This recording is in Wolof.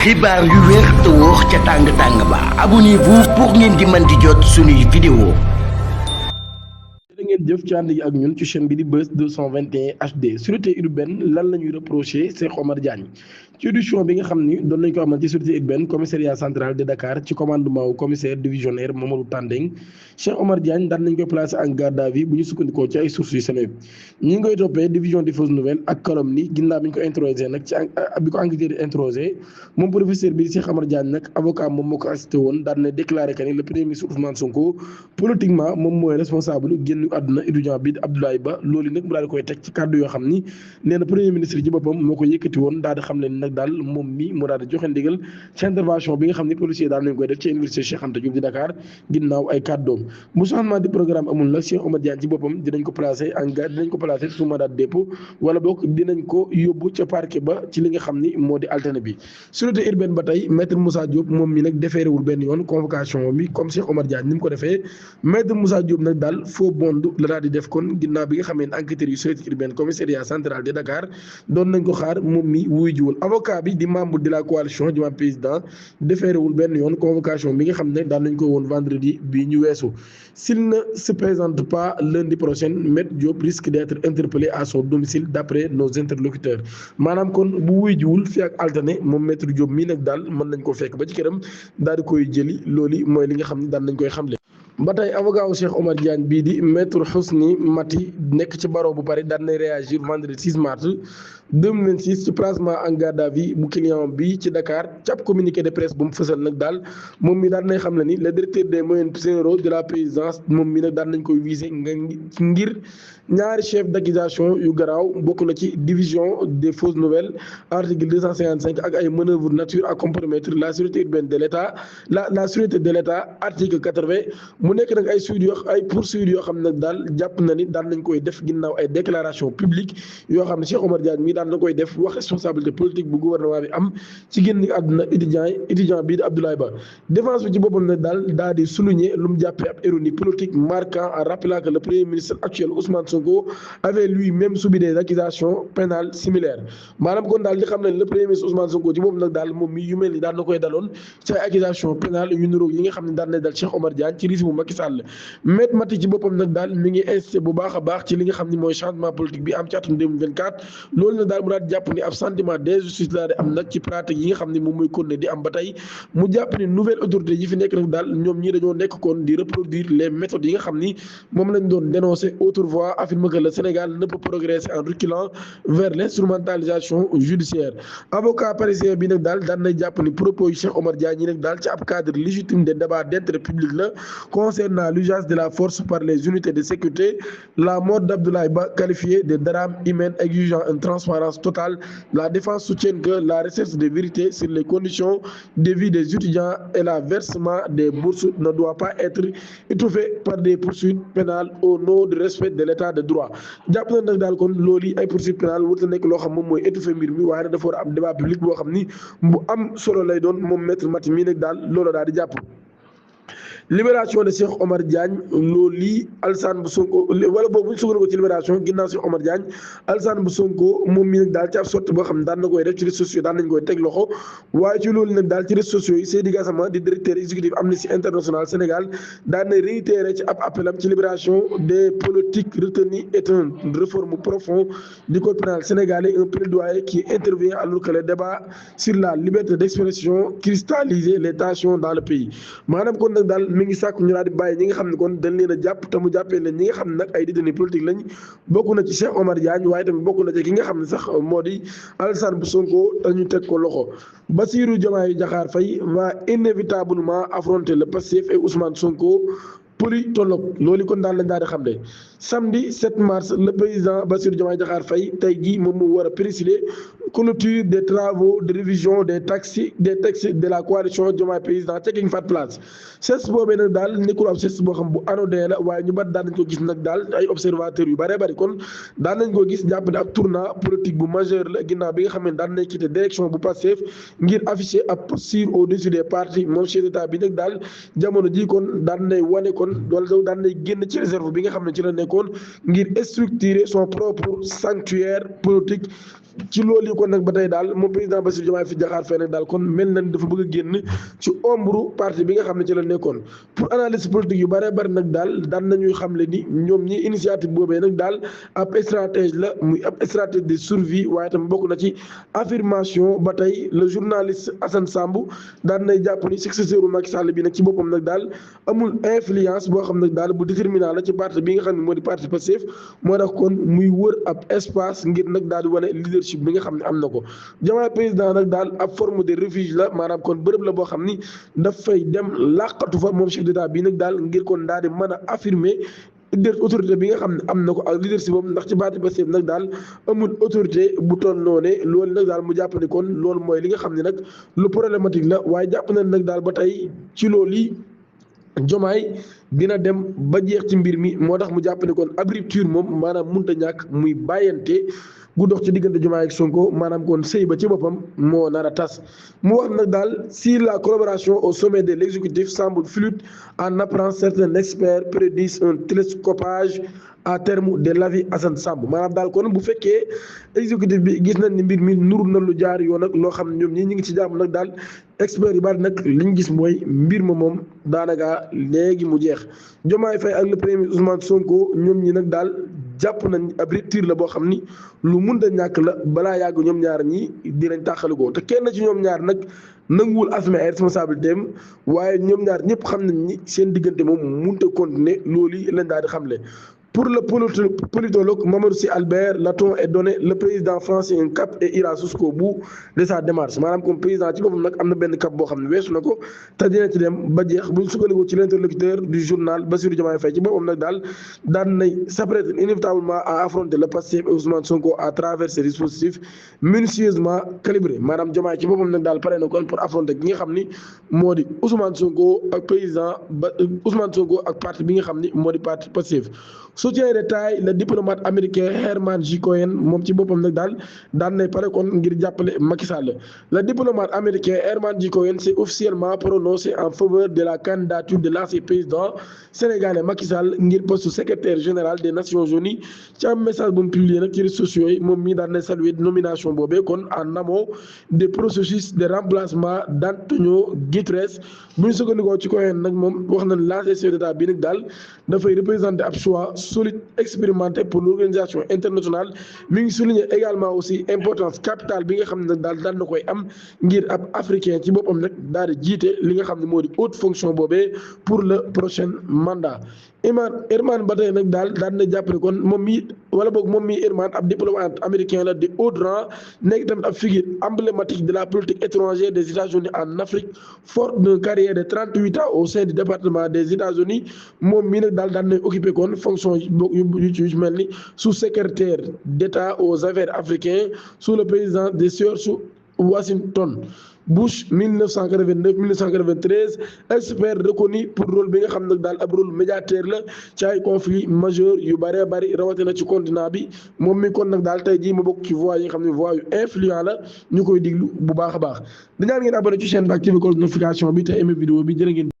xibaar yu wér te wóor ca tàng tàng ba abonnez-vous pour ngeen di mën di jot suñuy vidéo. ngeen jëf ci ànd yi ak ñun ci chaîne bi di Buzz 221 HD sûreté urbaine lan la ñuy reproché Cheikh Omar Diagne ci audition bi nga xam ni doon nañ ko amal ci sûreté urbaine commissariat central de Dakar ci commandement wu commissaire divisionnaire Mamadou Tandeng Cheikh Omar Diagne daan nañ koy placé en garde à vue bu ñu sukkandikoo ci ay sources yu Seneweb ñi ngi koy toppee division des fausses nouvelles ak calomnie ginnaaw bi ñu ko interrogé nag ci bi ko enquêteur yi interrogé moom professeur bi Cheikh Omar Diagne nag avocat moom moo ko assisté woon daan na déclaré que ni le premier ministre Ousmane Sonko politiquement moom mooy responsable génn àdduna étudiant bi Abdoulaye Ba loolu nag mu daal di koy teg ci kàddu yoo xam ni nee na premier ministre ci boppam moo ko yëkkati woon daal di xam leen nag daal moom mi moo daal di joxe ndigal ci intervention bi nga xam ne policier daal nañ koy def ci université Cheikh Anta Diop di Dakar ginnaaw ay kàddoom bu changement di programme amul nag Cheikh Omar Diagne ci boppam dinañ ko placé en garde dinañ ko placé sous mandat de dépôt wala boog dinañ ko yóbbu ca parquet ba ci li nga xam ni moo di alterné bi sûreté urbaine ba tey maître Moussa Diop moom mi nag defeerewul benn yoon convocation bi comme Cheikh Omar Diagne ni mu ko defee maître Moussa Diop nag daal faux bond la daal di def kon ginnaaw bi nga xamee ne enquêteurs yu sûreté urbaine commissariat central de Dakar doon nañ ko xaar moom mi wuy jiwul avocat bi di membre de la coalition Diomaye Président defeerewul benn yoon convocation bi nga xam ne daan nañ ko woon vendredi bi ñu weesu s'il ne se présente pas lundi prochain maître Diop risque d'être interpellé à son domicile d'après nos interlocuteurs maanaam kon bu wuy jiwul fi ak alterné moom maître Diop mii nag daal mën nañ ko fekk ba ci këram daal di koy jëli loolu mooy li nga xam ne daan nañ koy xamle. ba tey avocat wu Cheikh Omar Diagne bii di maître Husni Mati nekk ci barreau bu Paris daan nay réagir vendredi 6 mars 2026 ci placement en garde à vue bu client bi ci Dakar ci ab communiqué de presse bu mu fësal nag daal moom mi daan nay xam ne ni le directeur des moyens généraux de la présidence moom mi nag daan nañ koy visé ngir ñaari chef d'accusation yu garaaw bokk na ci division des fausses nouvelles article 255 ak ay manœuvres nature à compromettre la sûreté urbaine de l'État la sûreté de l'État article 80 mu nekk nag ay poursuites yoo xam ne nag daal jàpp na ni daan nañ koy def ginnaaw ay déclaration publique yoo xam ne Cheikh Omar Diagne mi daan na koy def wax responsabilité politique bu gouvernement bi am ci génn àdduna étudiant bii di Abdoulaye Ba défense bi ci boppam nag daal di souligner lu mu jàppee ab ironie politique marquant en rappelant que le premier ministre actuel Ousmane Sonko avait lui-même subi des accusations pénales similaires maanaam kon daal di xam ne le premier ministre Ousmane Sonko ci boppam nag daal moom mi yu mel ni daan na koy daloon ci ay accusations pénales yu niroog yi nga xam ne daan na dal Cheikh Omar Diagne ci régime bu Macky Sall Maître Mati ci boppam nag daal mi ngi insisté bu baax a baax ci li nga xam ne mooy changement politique bi am ci atum 2024 loolu nag daal mu daal jàpp ni ab sentiment d'injustice daal di am nag ci pratique yi nga xam ne moom mooy continuer di am ba tey mu jàpp ni nouvelle autorité yi fi nekk nag daal ñoom ñii dañoo nekk kon di reproduire les méthodes yi nga xam ni moom lañ doon dénoncer autrefois affirme que le Sénégal ne peut progresser en reculant vers l'instrumentalisation judiciaire avocat parisien bi nag daal daan nay jàpp ni propos yu Cheikh Omar Diagne yi nag daal ci ab cadre légitime de débat d'intérêt public la concernant l'usage de la force par les unités de sécurité la mort d'Abdoulaye Ba qualifiée de drame humain exigeant une transparence totale la défense soutient que la recherche de vérité sur les conditions de vie des étudiants et le versement des bourses ne doit pas être étouffé par des poursuites pénales au nom du respect de l'état de droit jàpp na nag daal kon loolu ay poursuites pénales wut la nekk loo xam moom mooy étouffé mbir mi waaye nag dafa war a am débat public boo xam ni bu am solo lay doon moom maître Mati mii nag daal loolu daal di jàpp. libération de Cheikh Omar Diagne loolu lii Alassane bu Sonko wala boobu bu ñu sukkandiku ci libération ginnaaw Cheikh Omar Diagne Alassane bu Sonko moom mi nag daal ci ab sorte boo xam ne daan na koy def ci réseaux sociaux daan nañ koy teg loxo waaye ci loolu nag daal ci réseaux sociaux yi Seydi Gassama di directeur exécutif Amnesty International Sénégal daan na réitéré ci ab appelam ci libération des politiques retenues est une réforme profonde du code pénal sénégalais un plaidoyer qui intervient alors que le débat sur la liberté d'expression cristallise les tensions dans le pays maanaam kon nag daal mi ngi sàkku ñu daal di bàyyi ñi nga xam ne kon dañ leen a jàpp te mu jàppee leen ñi nga xam ne nag ay détenus politique lañ bokk na ci Cheikh Omar Diagne waaye tamit bokk na ci ki nga xam ne sax moo di Alassane bu Sonko te ñu teg ko loxo Bassirou Diomaye Diakhar Faye va inévitablement affronter le Pastef et Ousmane Sonko politologue loolu kon daal lañ daal di xam ne samedi 7 mars le président Bassirou Diomaye Diakhar Faye tey jii moom mu war a présider clôture des travaux de révision des textes de la coalition Diomaye président ca King Fahd Palace geste boobee nag daal nekkul ab geste boo xam bu anodin la waaye ñu bat daan nañ ko gis nag daal ay observateurs yu bëree bëri kon daan nañ ko gis jàpp ne ab tournant politique bu majeur la ginnaaw bi nga xam ne daan nañ quitté direction bu Pastef ngir afficher ab posture au-dessus des partis moom chef d'état bi nag daal jamono ji kon daan nay wane kon wala daan nay génn ci réserve bi nga xam ne ci la nekkoon ngir structurer son propre sanctuaire politique ci loolu yi kon nag ba tey daal moom président Bassirou Diomaye Diakhar Faye nag daal kon mel na ni dafa bëgg a génn ci ombre parti bi nga xam ne ci la nekkoon pour analyse politique yu bëree bëri nag daal daan nañuy xamle ni ñoom ñi initiative boobee nag daal ab stratégie la muy ab stratégie de survie waaye tam bokk na ci affirmation ba tey le journaliste Assane Samb daan nay jàpp ni successeur u Macky Sall bi nag ci boppam nag daal amul influence boo xam nag daal bu déterminant la ci parti bi nga xam ne moo di parti Pastef moo tax kon muy wër ab espace ngir nag daal di wane leadership bi nga xam ne am na ko Diomaye président nag daal ab forme de refuge la maanaam kon bërëb la boo xam ni daf fay dem làqatu fa moom chef d'état bi nag daal ngir kon daal di mën a affirmer autorité bi nga xam ne am na ko ak leadership boobu ndax ci parti Pastef nag daal amul autorité bu toll noone loolu nag daal mu jàpp ni kon loolu mooy li nga xam ne nag lu problématique la waaye jàpp na nag daal ba tey ci loolu yi Diomaye dina dem ba jeex ci mbir mi moo tax mu jàpp ne kon ab rupture moom maanaam mënut a ñàkk muy bàyyante gu dox ci diggante Diomaye ak Sonko maanaam kon sëy ba ci boppam moo nar a tas mu wax nag daal si la collaboration au sommet de l'exécutif semble fluide en apparence certains experts prédisent un télescopage à terme de l'avis Assane Samb maanaam daal kon bu fekkee exécutif bi gis nañ ni mbir mi nuru na lu jaar yoon nag loo xam ne ñoom ñii ñu ngi ci jàmm nag daal experts yi bari nag li ñu gis mooy mbir ma moom daanaka léegi mu jeex Diomaye Faye ak le premier Ousmane Sonko ñoom ñi nag daal jàpp nañ ab rupture la boo xam ni lu mun da ñàkk la balaa yàgg ñoom ñaar ñi dinañ tàqalikoo te kenn ci ñoom ñaar nag nanguwul assumer ay responsabilité am waaye ñoom ñaar ñëpp xam nañ ni seen diggante moom mënut a continuer loolu yi lañ daal di xamle. Pour le politologue Mamadou Sy Albert, Laton est donné le président français un cap et ira jusqu'au bout de sa démarche maanaam comme président ci boppam nag am na benn cap boo xam ne weesu na ko te dina ci dem ba jeex bu ñu sukkandikoo ci l'interlocuteur du journal Bassirou Diomaye Faye ci boppam nag daal daan nay s'apprête inévitablement à affronter le Pastef et Ousmane Sonko à travers ces dispositifs minutieusement calibrés maanaam Diomaye ci boppam nag daal pare na kon pour affronter ki nga xam ni moo di Ousmane Sonko ak président ba Ousmane Sonko ak parti bi nga xam ni moo di parti Pastef. Soutien de taille le diplomate américain Herman J. Cohen moom ci boppam nag daal daan nay pare kon ngir jàppale Macky Sall le diplomate américain Herman J. Cohen s'est officiellement prononcé en faveur de la candidature de l'ancien président sénégalais Macky Sall ngir poste secrétaire général des Nations Unies ci am message bu mu publié nag ci réseaux sociaux yi moom mii daan nay saluer nomination boobee kon en amont des processus de remplacement d'Antonio Guterres bu ñu sukkandikoo ci Cohen nag moom wax na l'ancien chef d'État bi nag daal dafay représenter ab choix solide expérimenté pour l'organisation internationale mi ngi souligner également aussi importance capitale bi nga xam ne daal daan na koy am ngir ab africain ci boppam nag daal di jiite li nga xam ne moo di haute fonction boobee pour le prochain mandat. Herman ba tey nag daal daan na jàpp ne kon moom mii wala boog moom mii Herman ab diplomate américain la de haut rang nekk tamit ab figure emblématique de la politique étrangère des États-Unis en Afrique fort d'une carrière de 38 ans au sein du département des États-Unis moom mii nag daal daan nay occupé kon fonction yu mel ni sous-secrétaire d'État aux affaires africaines sous le président des George Washington Bush 1989-1993 expert reconnu pour rôle bi nga xam nag daal ab rôle médiateur la ci ay conflits majeurs yu bëree bëri rawatina ci continent bi moom mi kon nag daal tey jii ma bokk ci voix yi nga xam ne voix yu influent la ñu koy diglu bu baax a baax dañaan ngeen abonné ci chaîne bi activé cloche notification bi te aimé vidéo bi jërë ngeen